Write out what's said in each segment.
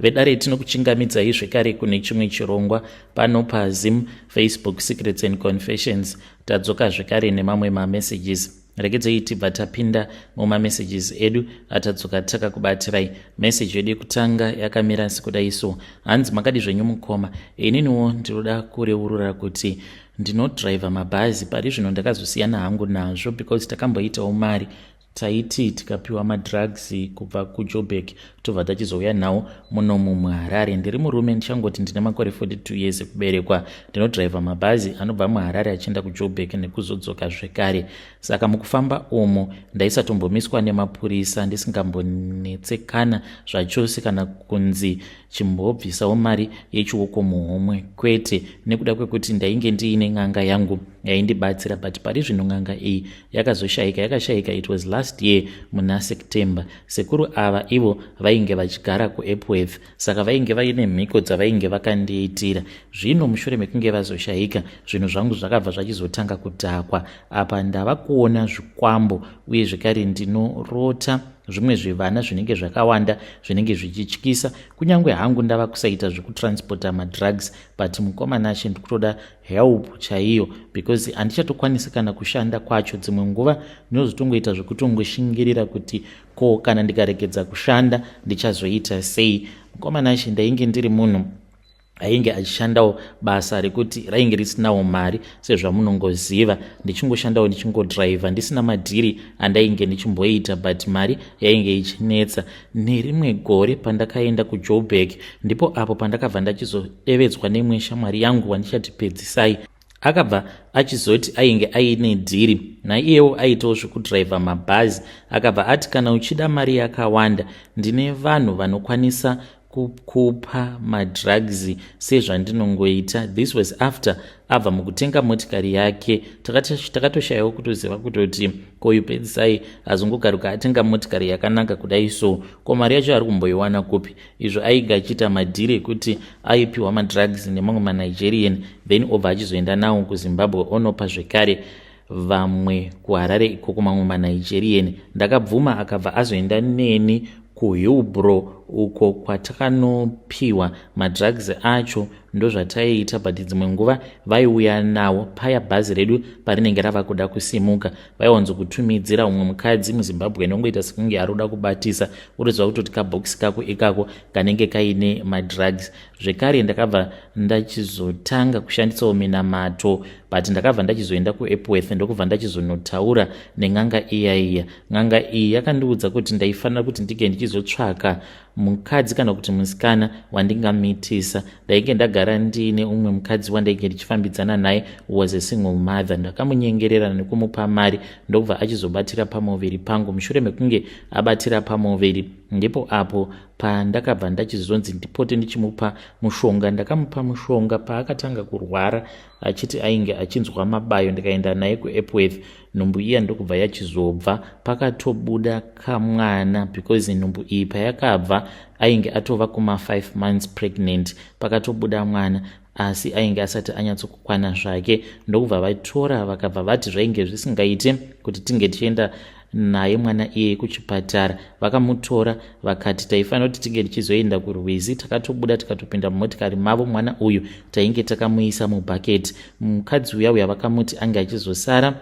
Vedare, tinokuchingamidzai zvekare kune chimwe chirongwa pano paZim Facebook Secrets and Confessions. Tadzoka zvekare nemamwe mamessages. Regedzei tibva tapinda mumamessages edu atadzoka takakubatirai. Message yedu yekutanga yakamira sekudai so: hanzi, "Makadi zvenyu mukoma? Ininiwo ndinoda kureurura kuti ndinodhiraivha mabhazi. Pari zvino ndakazosiyana hangu nazvo because takamboitawo mari. Taiti tikapiwa madrugs kubva kuJoburg, tobva tachizouya nawo munomu muHarare. Ndiri murume, ndichangoti ndine makore 42 years ekuberekwa. Ndinodhiraivha mabhazi anobva muHarare achienda kuJoburg nekuzodzoka zvekare. Saka mukufamba umo ndaisatombomiswa nemapurisa, ndisingambonetsekana zvachose, kana kunzi chimbobvisawo mari yechioko muhomwe, kwete, nekuda kwekuti ndainge ndiine n'anga yangu yaindibatsira. But pari zvino n'anga iyi yakazoshayika. Yakashayika, it was last year muna September. Sekuru ava ivo vainge vachigara kuEpworth, saka vainge vaine mhiko dzavainge vakandiitira. Zvino mushure mekunge vazoshayika, zvinhu zvangu zvakabva zvachizotanga kudhakwa. Apa ndava kuona zvikwambo, uye zvekare ndinorota zvimwe zvivana zvinenge zvakawanda, zvinenge zvichityisa. Kunyange hangu ndava kusaita zvekutransporta madrugs, but mukoma Nashe, ndikutoda help chaiyo because handichatokwanisi kana kushanda kwacho. Dzimwe nguva ndinozotongoita zvekutongoshingirira kuti ko kana ndikaregedza kushanda ndichazoita sei? Mukoma Nashe, ndainge ndiri munhu ainge achishandawo basa rekuti rainge risinawo mari sezvamunongoziva, ndichingoshandawo, ndichingodhiraivha, ndisina madhiri andainge ndichimboita, but mari yainge ichinetsa. Nerimwe gore pandakaenda kuJoburg, ndipo apo pandakabva ndachizodevedzwa neimwe shamwari yangu wandichati Pedzisai. Akabva achizoti ainge aine dhiri naiyewo, aitawo zvekudhiraivha mabhazi. Akabva ati, 'Kana uchida mari yakawanda, ndine vanhu vanokwanisa kukupa madrugs sezvandinongoita.' This was after abva mukutenga motikari yake. Takatoshayiwa kutoziva kutoti koyu Pedzisai azongogaruka atenga motikari yakanaka kudai, so ko mari yacho ari kumboiwana kupi?" Izvo ainge achiita madhiri ekuti aipiwa madrugs nemamwe maNigerian, then obva achizoenda nawo kuZimbabwe, onopa zvekare vamwe kuHarare ikoko, mamwe maNigerian. Ndakabvuma. Akabva azoenda neni kuHillbrow, uko kwatakanopiwa madrugs acho. Ndozvataiita, but dzimwe nguva vaiuya nawo paya bhazi redu parinenge rava kuda kusimuka. Vaiwanzokutumidzira umwe mukadzi muZimbabwe inongoita sekunge ari kuda kubatisa, utoziva kutoti kabhokisi kako ikako kanenge kaine madrugs. Zvekare ndakabva ndachizotanga kushandisawo minamato, but ndakabva ndachizoenda kuEpworth, ndokubva ndachizonotaura nen'anga iya iya. N'anga iyi yakandiudza kuti ndaifanira kuti ndinge ndichizotsvaka mukadzi kana kuti musikana wandingamitisa. Ndainge ndagara ndiine umwe mukadzi wandainge ndichifambidzana naye, was a single mother. Ndakamunyengerera nekumupa mari, ndokubva achizobatira pamuviri pangu. Mushure mekunge abatira pamuviri, ndipo apo pandakabva ndachizonzi ndipote ndichimupa mushonga. Ndakamupa mushonga paakatanga kurwara, achiti ainge achinzwa mabayo. Ndikaenda naye kuEpworth, nhumbu iya ndokubva yachizobva. Pakatobuda kamwana, because nhumbu iyi payakabva ainge atova kuma5 months pregnant. Pakatobuda mwana, asi ainge asati anyatsokukwana zvake. Ndokubva vatora, vakabva vati zvainge zvisingaiti kuti tinge tichienda naye mwana iyeye kuchipatara. Vakamutora, vakati taifanira kuti tinge tichizoenda kurwizi. Takatobuda, tikatopinda mumotikari mavo. Mwana uyu tainge takamuisa mubhaketi. Mukadzi uya uya vakamuti ange achizosara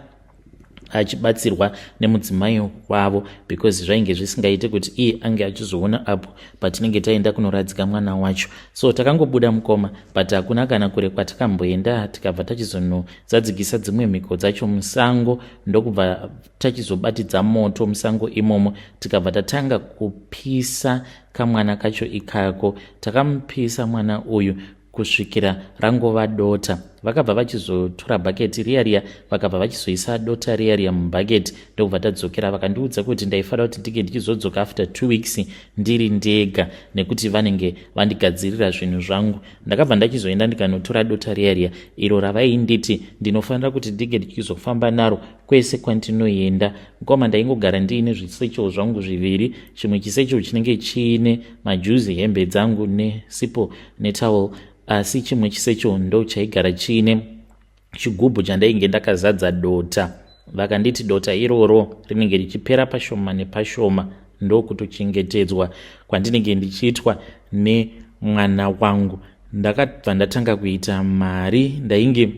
achibatsirwa nemudzimai wavo, because zvainge zvisingaiti kuti iye ange achizoona apo patinenge taenda kunoradzika mwana wacho. So takangobuda, mukoma, but hakuna kana kure kwatakamboenda. Tikabva tachizonozadzikisa dzimwe mhiko dzacho musango, ndokubva tachizobatidza moto musango imomo, tikabva tatanga kupisa kamwana kacho ikako. Takamupisa mwana uyu kusvikira rangova dota. Vakabva vachizotora bhaketi riya riya, vakabva vachizoisa dota riya riya mubhaketi, ndokubva tadzokera. Vakandiudza kuti ndaifanira kuti ndinge ndichizodzoka after 2 weeks ndiri ndega, nekuti vanenge vandigadzirira zvinhu zvangu. Ndakabva ndachizoenda, ndikanotora dota riya riya iro ravainditi ndinofanira kuti ndinge ndichizofamba naro kwese kwandinoenda. Mukoma, ndaingogara ndiine zvisecho zvangu zviviri. Chimwe chisecho chinenge chiine majuzi, hembe dzangu, nesipo netowel, asi chimwe chisecho ndo chaigara chiine chigubhu chandainge ndakazadza dota. Vakanditi dota iroro rinenge richipera pashoma nepashoma, ndokutochengetedzwa kwandinenge ndichiitwa. Nemwana wangu, ndakabva ndatanga kuita mari. Ndainge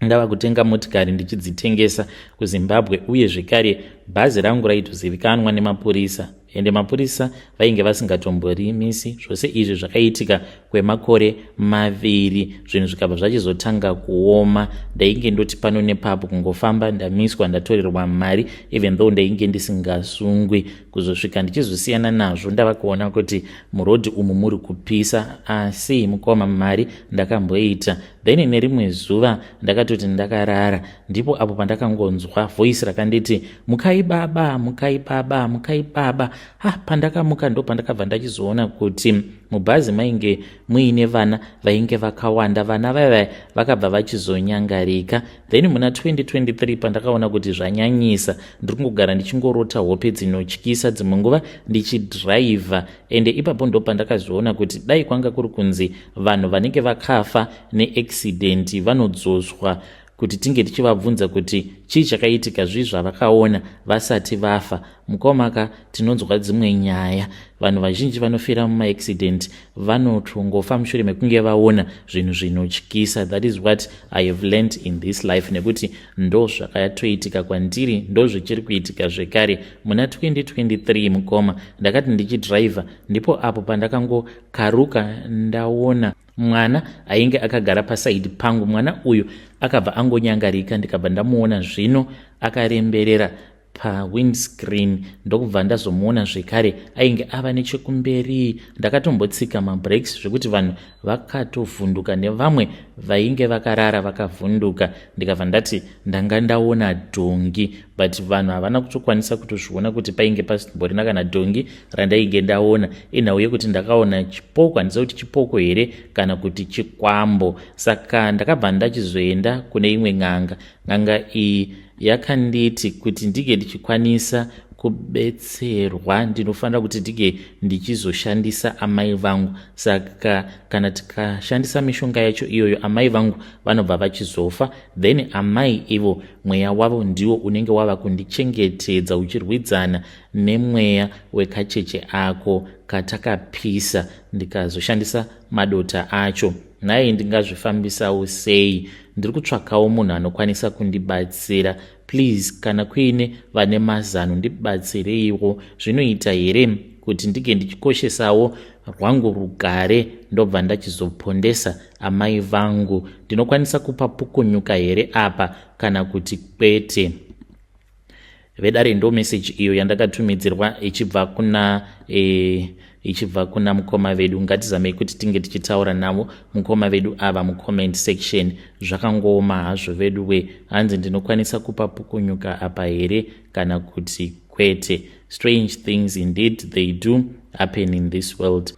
ndava kutenga motikari ndichidzitengesa kuZimbabwe, uye zvekare bhazi rangu raitozivikanwa nemapurisa, ende mapurisa vainge vasingatomborimisi. Zvose izvi zvakaitika kwemakore 2. Zvinhu zvikabva zvachizotanga kuoma. Ndainge ndoti pano nepapo kungofamba, ndamiswa, ndatorerwa mari, even though ndainge ndisingasungwi. Kuzosvika ndichizosiyana nazvo, ndava kuona kuti murodhi umu muri kupisa. Asi mukoma, mari ndakamboita. Then nerimwe zuva ndakatoti ndakarara, ndipo apo pandakangonzwa voice rakanditi, "Mukai baba, mukai baba, mukai baba." Ha, pandakamuka ndo pandakabva ndachizoona kuti mubhazi mainge muine vana vainge vakawanda. Vana vaiva vakabva vachizonyangarika. Then muna 2023, pandakaona kuti zvanyanyisa, ndiri kungogara ndichingorota hope dzinotyisa, dzimwe nguva ndichidhiraivha, ende ipapo ndo pandakazoona kuti dai kwanga kuri kunzi vanhu vanenge vakafa neaccident vanodzoswa kuti tinge tichivabvunza kuti chii chakaitika, zvii zvavakaona vasati vafa, mukomaka, tinonzwa dzimwe nyaya. Vanhu vazhinji vanofira mumaaccident vanotongofa mushure mekunge vaona zvinhu zvinotyisa. That is what I have learned in this life, nekuti ndo zvakatoitika kwandiri, ndo zvichiri kuitika zvekare. Muna 2023, mukoma, ndakati ndichidhiraivha, ndipo apo pandakangokaruka ndaona mwana ainge akagara pasaidi pangu. Mwana uyu akabva angonyangarika, ndikabva ndamuona zvino akaremberera pawindscreen, ndokubva ndazomuona zvekare ainge ava nechekumberi. Ndakatombotsika mabreaks zvekuti vanhu vakatovhunduka, nevamwe vainge vakarara vakavhunduka. Ndikabva ndati ndanga ndaona dhongi, but vanhu havana kutokwanisa kutozviona kuti painge pasimborina kana dhongi randainge ndaona. Inhau yekuti ndakaona chipoko, handisa kuti chipoko here kana kuti chikwambo. Saka ndakabva ndachizoenda kune imwe n'anga. N'anga iyi yakanditi kuti ndinge ndichikwanisa kubetserwa, ndinofanira kuti ndinge ndichizoshandisa amai vangu. Saka kana tikashandisa mishonga yacho iyoyo, amai vangu vanobva vachizofa. Then amai ivo, mweya wavo ndiwo unenge wava kundichengetedza uchirwidzana nemweya wekacheche ako katakapisa, ndikazoshandisa madota acho. Nhai, ndingazvifambisawo sei? Ndiri kutsvakawo munhu anokwanisa kundibatsira. Please, kana kuine vane mazano, ndibatsireiwo. Zvinoita here kuti ndinge ndichikoshesawo rwangu rugare, ndobva ndachizopondesa amai vangu? Ndinokwanisa kupa pukunyuka here apa kana kuti kwete? Vedare, ndo meseji iyo yandakatumidzirwa ichibva kuna mukoma vedu. Ngatizamei kuti tinge tichitaura navo mukoma vedu ava mucomment section. Zvakangooma hazvo vedu we. Hanzi, ndinokwanisa kupa pukunyuka apa here kana kuti kwete? Strange things indeed, they do happen in this world.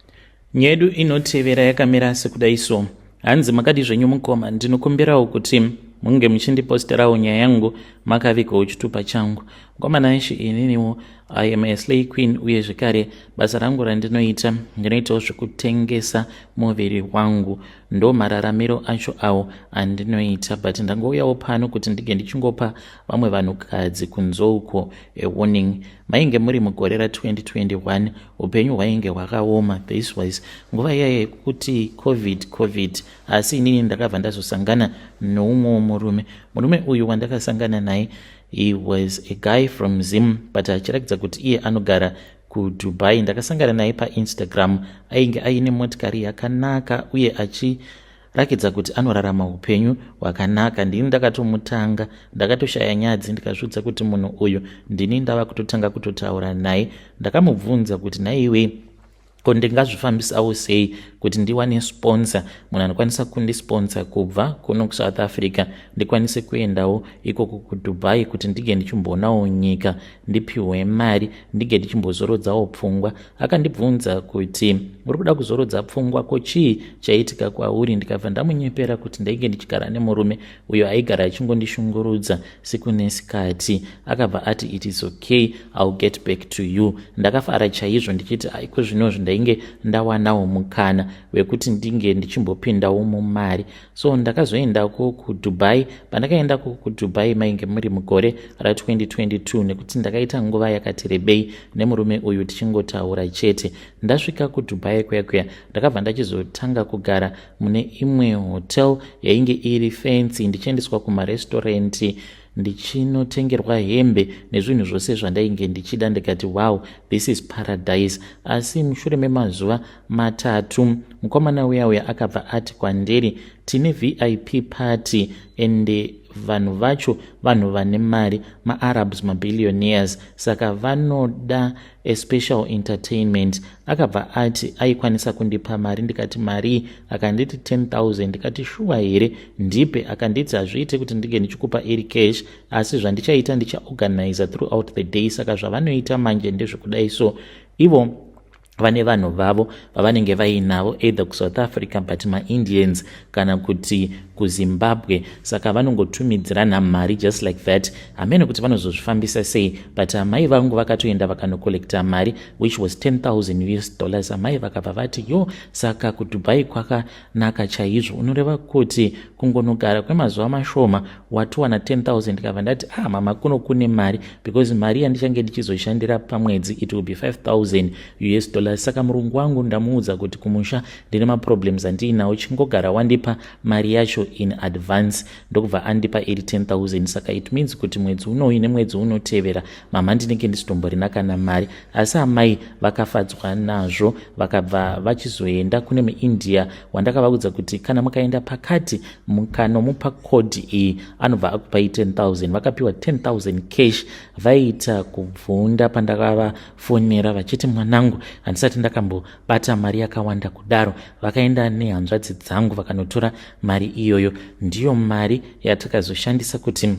Nyaya yedu inotevera yakamira sekudai so. Hanzi, makadi zvenyu mukoma? Ndinokumbirawo kuti munge muchindiposterawo nyaya yangu makavigawo chitupa changu. Mukoma Nashe, ininiwo I am a slay queen, uye zvekare basa rangu randinoita, ndinoitawo zvekutengesa muviri wangu. Ndo mararamiro acho awo andinoita, but ndangouyawo pano kuti ndinge ndichingopa vamwe vanhukadzi kunze uko a warning. Mainge muri mugore ra2021, upenyu hwainge hwakaoma. This was nguva iyaya yekuti COVID, COVID. Asi inini ndakabva ndazosangana noumwewo murume. Murume uyu wandakasangana naye, he was a guy from Zim, but achiratidza kuti iye anogara kuDubai. Ndakasangana naye paInstagram. Ainge aine motikari yakanaka uye achirakidza kuti anorarama upenyu hwakanaka. Ndini ndakatomutanga. Ndakatoshaya nyadzi, ndikazviudza kuti munhu uyu ndini ndava kutotanga kutotaura naye. Ndakamubvunza kuti, "Naiwe, ko ndingazvifambisawo sei kuti ndiwane sponsor, munhu anokwanisa kundisponsa kubva kuno kuSouth Africa, ndikwanise kuendawo ikoko kuDubai kuti ndinge ndichimboonawo nyika, ndipiwe mari, ndinge ndichimbozorodzawo pfungwa?" Akandibvunza kuti, "Uri kuda kuzorodza pfungwa? Ko chii chaitika kwauri?" Ndikabva ndamunyepera kuti ndainge ndichigara nemurume uyo aigara achingondishungurudza siku nesikati. Akabva ati, "It is okay, I'll get back to you." Ndakafara chaizvo ndichiti, "Aiko zvinozvi." Ndainge ndawanawo mukana wekuti ndinge ndichimbopindawo mumari. So ndakazoendako kuDubai. Pandakaendako kuDubai mainge muri mugore ra2022, nekuti ndakaita nguva yakati rebei nemurume uyu tichingotaura chete. Ndasvika kuDubai kuya kuya, ndakabva ndachizotanga kugara mune imwe hotel yainge iri fancy, ndichiendeswa kumarestorendi, ndichinotengerwa hembe nezvinhu zvose zvandainge ndichida. Ndikati, "Wow, this is paradise." Asi mushure memazuva 3, mukomana uya uya akabva ati kwandiri, "Tine VIP party, ende vanhu vacho vanhu vane mari, maArabs, mabillionaires, saka vanoda a special entertainment." Akabva ati aikwanisa kundipa mari. Ndikati, "Mari?" Akanditi, "10,000." Ndikati, "Shuwa here? Ndipe." Akanditi, "Hazviite kuti ndinge ndichikupa iri cash, asi zvandichaita, ndichaorganiza throughout the day." Saka zvavanoita manje ndezvekudai. So ivo vane vanhu vavo vavanenge vainavo either kuSouth Africa, but maIndians, kana kuti kuZimbabwe. Saka vanongotumidzirana mari just like that. Hamene kuti vanozozvifambisa sei, but amai vangu vakatoenda vakanocollecta mari, which was 10,000 US dollars. Amai vakabva vati, "Yo, saka kuDubai kwakanaka chaizvo. Unoreva kuti kungonogara kwemazuva mashoma watowana 10,000?" Ndikabva ndati, "Ah, mama, kuno kune mari, because mari yandichange ndichizoshandira pamwedzi, it will be 5000 US dollars. Saka murungu wangu ndamuudza kuti kumusha ndine maproblems andiinawo. Chingogara wandipa mari yacho in advance." Ndokubva andipa iri 10,000. Saka it means kuti mwedzi unoyu nemwedzi unotevera, mama, ndinenge ndisitomborina kana mari. Asi amai vakafadzwa nazvo, vakabva vachizoenda kune muIndia wandakavaudza kuti kana mukaenda pakati mukanomupa code iyi, anobva akupai 10,000. Vakapiwa 10,000 cash. Vaita kubvunda pandakavafonera vachiti, "Mwanangu, handisati ndakambobata mari yakawanda kudaro." Vakaenda nehanzvadzi dzangu vakanotora mari iyoyo. Ndiyo mari yatakazoshandisa kuti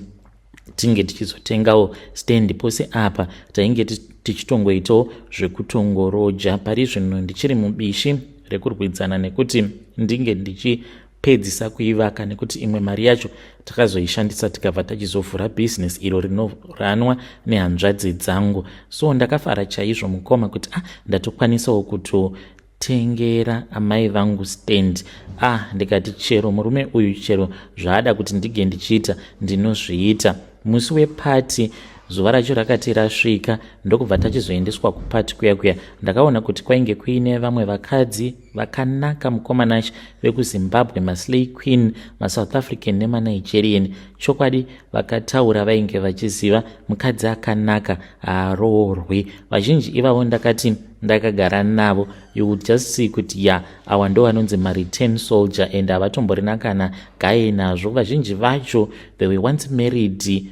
tinge tichizotengawo stand. Pose apa tainge tichitongoitawo zvekutongoroja. Pari zvino ndichiri mubishi rekurwidzana nekuti ndinge ndichipedzisa kuivaka, nekuti imwe mari yacho takazoishandisa tikabva tachizovhura bhizinesi iro rinoranwa nehanzvadzi dzangu. So ndakafara chaizvo, mukoma, kuti ah, ndatokwanisawo kutotengera amai vangu stand. Ah, ndikati chero murume uyu, chero zvaada kuti ndinge ndichiita, ndinozviita. Musi wepati, zuva racho rakati rasvika, ndokubva tachizoendeswa kupati kuya kuya. Ndakaona kuti kwainge kuine vamwe vakadzi vakanaka, mukomanachi, vekuZimbabwe, maslay queen, maSouth African nemaNigerian. Chokwadi vakataura vainge vachiziva mukadzi akanaka haaroorwi. Vazhinji ivavo ndakati ndakagara navo, you would just see kuti ya, awa ndo vanonzi mareturn soldier and havatomborina kana gaye nazvo. Vazhinji vacho, they were once married,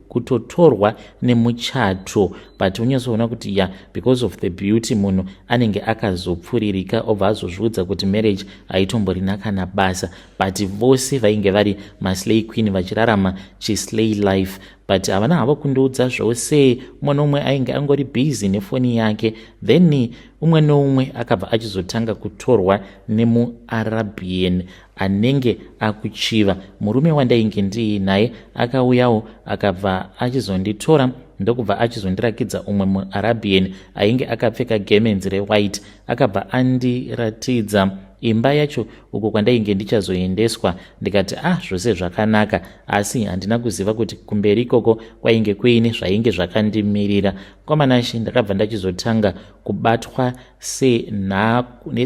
kutotorwa nemuchato, but unyatsoona kuti ya, because of the beauty, munhu anenge akazopfuririka, obva azozviudza kuti marriage haitomborina kana basa. But vose vainge vari maslay queen, vachirarama chislay life, but havana havo kundiudza zvose. Umwe noumwe ainge angori busy nefoni yake. Then umwe noumwe akabva achizotanga kutorwa nemuArabian anenge akuchiva. Murume wandainge ndiinaye akauyawo, akabva achizonditora, ndokubva achizondirakidza umwe muArabian ainge akapfeka gemenzi rewhite. Akabva andiratidza imba yacho uko kwandainge ndichazoendeswa. Ndikati, "Ah, zvose zvakanaka." Asi handina kuziva kuti kumberi ikoko kwainge kuine zvainge zvakandimirira. Kwamanashi ndakabva ndachizotanga kubatwa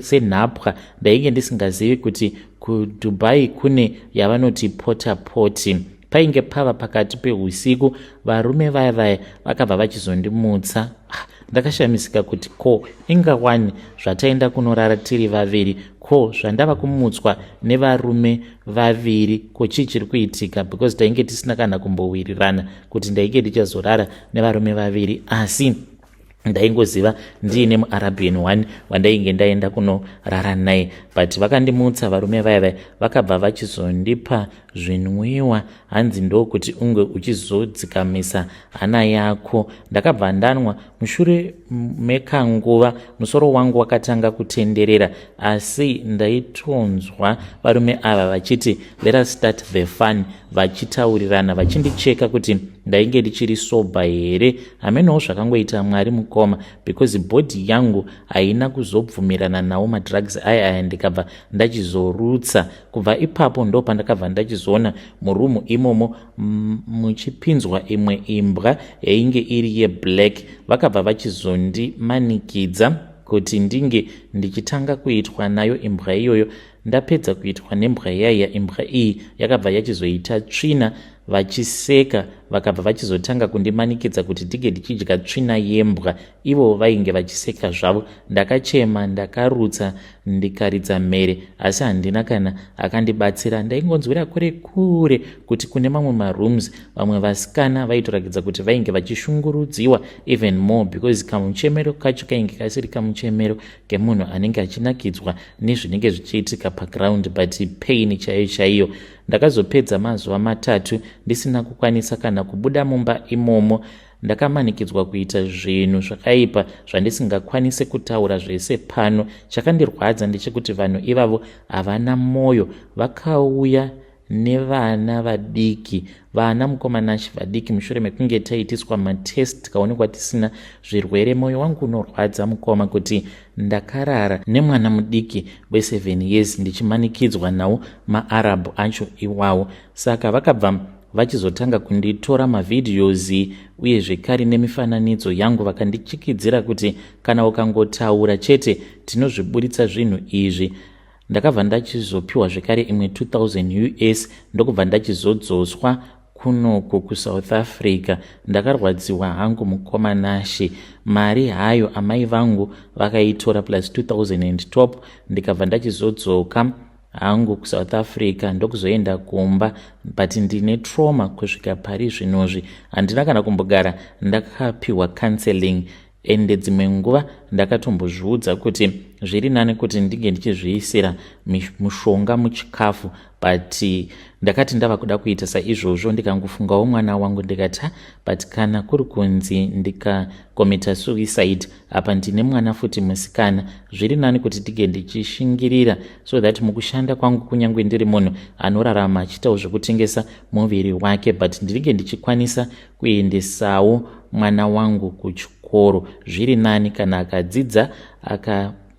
senhapwa. Ndainge ndisingazivi kuti kuDubai kune yavanoti porta potty. Painge pava pakati peusiku, varume vaya vaya vakabva vachizondimutsa. Ah, ndakashamisika kuti ko, ingawani zvataenda kunorara tiri vaviri, ko zvandava kumutswa nevarume vaviri, ko chii chiri kuitika? Because tainge tisina kana kumbowirirana kuti ndainge ndichazorara nevarume vaviri, asi ndaingoziva ndiine muArabian one wandainge ndaenda kunorara naye. But vakandimutsa varume vaya vaya, vakabva vachizondipa zvinwiwa, hanzi ndokuti unge uchizodzikamisa hana yako. Ndakabva ndanwa. Mushure mekanguva musoro wangu wakatanga kutenderera, asi ndaitonzwa varume ava vachiti, "Let us start the fun," vachitaurirana, vachindicheka kuti ndainge ndichiri sober here. Hamenewo zvakangoita Mwari, mukoma, because body yangu haina kuzobvumirana nawo madrugs aya aya, ndikabva ndachizorutsa. Kubva ipapo ndo pandakabva ndachizoona murumu imomo muchipinzwa imwe imbwa yainge iri yeblack. Vakabva vachizondimanikidza kuti ndinge ndichitanga kuitwa nayo imbwa iyoyo. Ndapedza kuitwa nembwa iyaiya, imbwa iyi yakabva yachizoita tsvina vachiseka. Vakabva vachizotanga kundimanikidza kuti ndinge ndichidya tsvina yembwa, ivo vainge vachiseka zvavo. Ndakachema, ndakarutsa, ndikaridza mhere, asi handina kana akandibatsira. Ndaingonzwira kure kure kuti kune mamwe marooms vamwe vasikana vaitorakidza kuti vainge vachishungurudziwa even more, because kamuchemero kacho kainge kasiri kamuchemero kemunhu anenge achinakidzwa nezvinenge zvichiitika paground, but pain chaiyo chaiyo. Ndakazopedza mazuva 3 ndisina kukwanisa kana kubuda mumba imomo. Ndakamanikidzwa kuita zvinhu zvakaipa zvandisingakwanisi kutaura zvese pano. Chakandirwadza ndechekuti vanhu ivavo havana mwoyo. Vakauya nevana vadiki, vana, mukoma Nashi, vadiki. Mushure mekunge taitiswa matest, tikaonekwa tisina zvirwere. Mwoyo wangu unorwadza, mukoma, kuti ndakarara nemwana mudiki we7 years, ndichimanikidzwa nawo maArabhu acho iwawo. Saka vakabva vachizotanga kunditora mavideos uye zvekare nemifananidzo yangu. Vakandichikidzira kuti kana ukangotaura chete, tinozviburitsa zvinhu izvi. Ndakabva ndachizopiwa zvekare imwe 2000 US, ndokubva ndachizodzoswa kunoku kuSouth Africa. Ndakarwadziwa hangu, mukoma Nashe. Mari hayo amai vangu vakaitora plus 2000 and top. Ndikabva ndachizodzoka hangu kuSouth Africa, ndokuzoenda kumba, but ndine trauma kusvika pari zvinozvi. Handina kana kumbogara ndakapiwa counseling. Ende dzimwe nguva ndakatombozviudza kuti zviri nani kuti ndinge ndichizviisira mushonga muchikafu, but ndakati ndava kuda kuita saizvozvo, ndikangofungawo mwana wangu, ndikati, but kana kuri kunzi ndikakomita suicide, apa ndine mwana futi musikana, zviri nani kuti ndinge ndichishingirira so that mukushanda kwangu, kunyange ndiri munhu anorarama achiitawo zvekutengesa muviri wake, but ndinenge ndichikwanisa kuendesawo mwana wangu kuchikoro. Zviri nani kana akadzidza,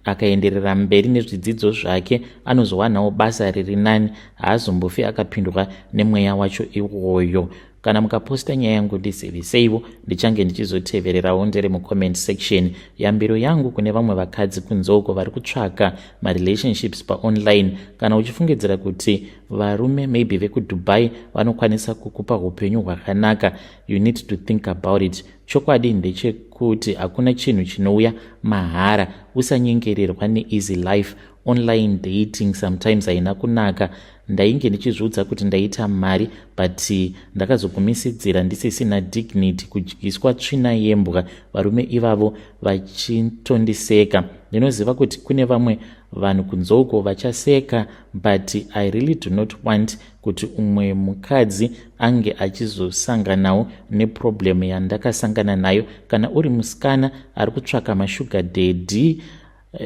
akaenderera mberi nezvidzidzo zvake, anozowanawo basa riri nani, haazombofi akapindwa nemweya wacho iwoyo. Kana mukaposta nyaya yangu, ndiziviseiwo, ndichange ndichizotevererawo ndiri mucomment section. Yambiro yangu kune vamwe vakadzi kunzoko vari kutsvaka marelationships paonline: kana uchifungidzira kuti varume maybe vekuDubai vanokwanisa kukupa upenyu hwakanaka, you need to think about it. Chokwadi ndechekuti hakuna chinhu chinouya mahara. Usanyengererwa neeasy life. Online dating sometimes haina kunaka. Ndainge ndichizviudza kuti ndaita mari, but ndakazogumisidzira ndisisina dignity, kudyiswa tsvina yembwa, varume ivavo vachitondiseka. Ndinoziva kuti kune vamwe vanhu kunzoko vachaseka, but I really do not want kuti umwe mukadzi ange achizosanganawo neproblem yandakasangana nayo. Kana uri musikana ari kutsvaka masugar daddy,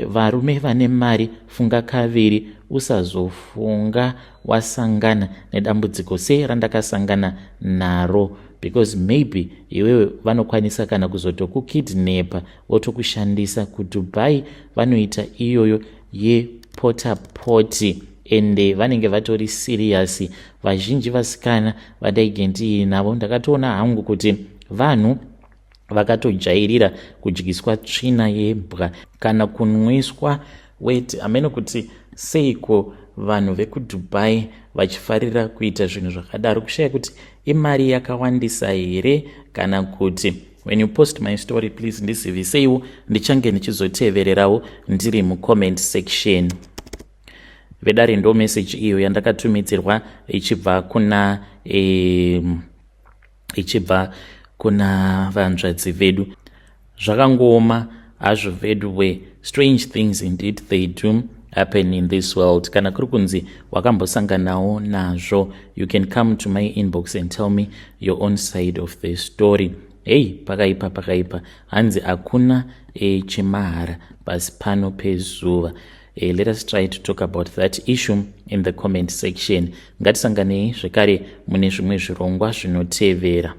varume vane mari, funga kaviri. Usazofunga wasangana nedambudziko serandakasangana naro, because maybe iwewe vanokwanisa kana kuzotokukidnapa, votokushandisa. KuDubai vanoita iyoyo yepotapoti, ende vanenge vatori serious. Vazhinji vasikana vandaige ndiinavo, ndakatoona hangu kuti vanhu vakatojairira kudyiswa tsvina yembwa kana kunwiswa weti. Hamene kuti seiko vanhu vekuDubai vachifarira kuita zvinhu zvakadaro, kushaya kuti imari yakawandisa here kana kuti. When you post my story, please ndiziviseiwo, ndichange ndichizotevererawo ndiri mucomment section. Vedare, ndo message iyo yandakatumidzirwa ichibva kuna vanzvadzi vedu. Zvakangooma hazvo vedu we. Strange things indeed they do. Happen in this world. Kana kuri kunzi wakambosanganawo nazvo, you can come to my inbox and tell me your own side of the story. Hei, pakaipa, pakaipa. Hanzi hakuna chemahara pasi pano pezuva. Let us try to talk about that issue in the comment section. Ngatisanganei zvekare mune zvimwe zvirongwa zvinotevera.